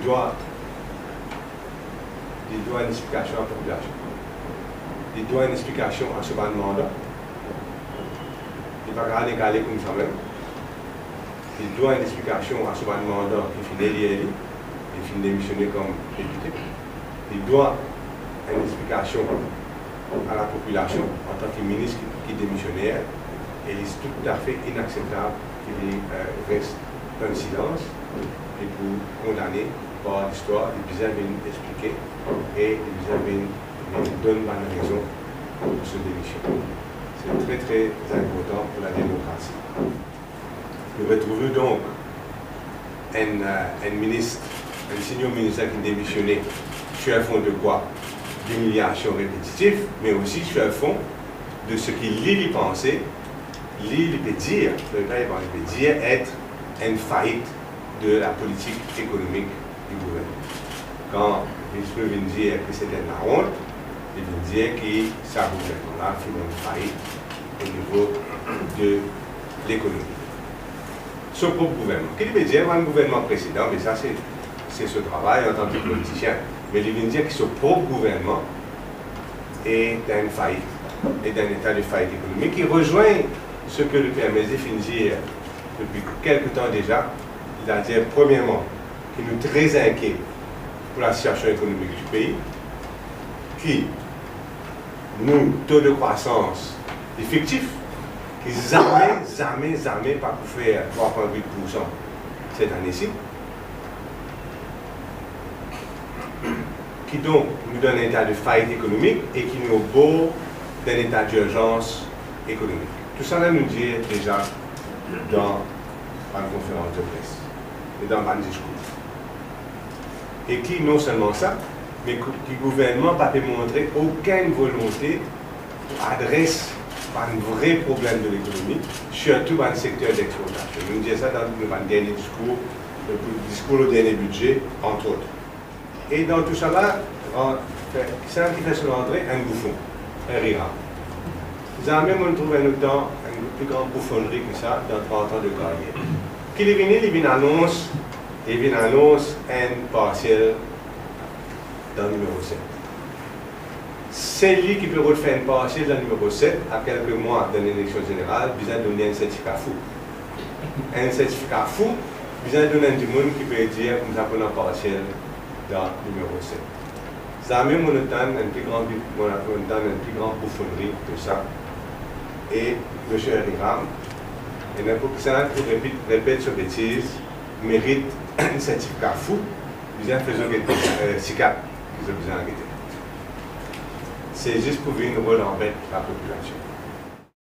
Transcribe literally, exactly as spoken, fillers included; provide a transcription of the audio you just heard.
dwa, li dwa enn explikasion a popilasion. Li dwa enn explikasion a so bann manda. Li pa kapav ale koumsa mem. Li dwa enn explikasion a so bann manda ki finn elir li, li finn demisione kom depite. Li dwa enn explikasion a lapopilasion antan ki minis ki, ki demisioner, e li toutafe inakseptab ki li, eh, res dan silans, li pou kondane par listwar, li bizin vinn explike e li bizin vinn, vinn donn bann rezon pou so demision. Se tre, tre inportan pou lademokrasi. Nou retrouv nou donk enn, eh, enn minis, enn senior minis ki demisioné sur fond de quoi? D'imiliasion repetitif, me osi sur fond de seki li, li panse, li, li pe dir, li pe dir et enn fait de la politik ekonomik di gouvernman. Kan Vistreau vinn dir ki se enn laont, li vinn dir ki sa gouvernman la finn enn fait o nivo de lekonomi. So prop gouvernman. Ki li pe dir, bann gouvernman presedan, me sa se, se so travay antan ki politisien. Me li vinn dir ki so prop gouvernman est en faillite, est dans un état de faillite économique, ki rezwenn seki le P M S D finn dir depi kelke tan deza, setadir, premierman, ki nou tre inkiet pou lasitiasion ekonomik di pei, ki nou to de krwasans li fiktif, ki zame, zame, zame pa pou fer trwa pwin wit poursan set ane-si. Kidonk, nou dan enn eta de faillite ekonomik e ki nou obor dan enn eta dirzans ekonomik. Tousala nou dir deza dan bann konferans de pres e dan bann diskour. E ki non selman sa, me ki, ki gouvernman pa pe montre okenn volonte pou adres bann vre problem de lekonomi, sirtou bann sekter dexportasion. Nou dir sa dan nou bann dernie diskour, le diskour lor dernie bidze, antrot. E dan tousala, ran-, fer, kisannla ki fer so rantre? Enn boufon, enn rira. Zame mo'nn trouv enn otan, enn pli gran boufonnri ki sa dan trant an de karyer. Ki li vini, li vinn anons, li vinn anons enn parsiel dan nimero set. Seki li ki pe rod fer enn parsiel dan nimero set, a kelke mwa dan enn eleksion zeneral, bizin donn li enn sertifika fou. Enn sertifika fou bizin donn enn dimoun ki pe dir koumsa pou ena parsiel dan nimero set. Zame mo'nn tann enn pli gran bi-, mo'nn, mo'nn tann enn pli gran boufonnri ki sa. E misie Riram, e ninport kisannla ki repet, repet so betiz, merit enn sertifika fou, bizin fer zot get, eh, sikap ki zot bizin al gete. Se zis pou vinn rod anbet lapopilasion.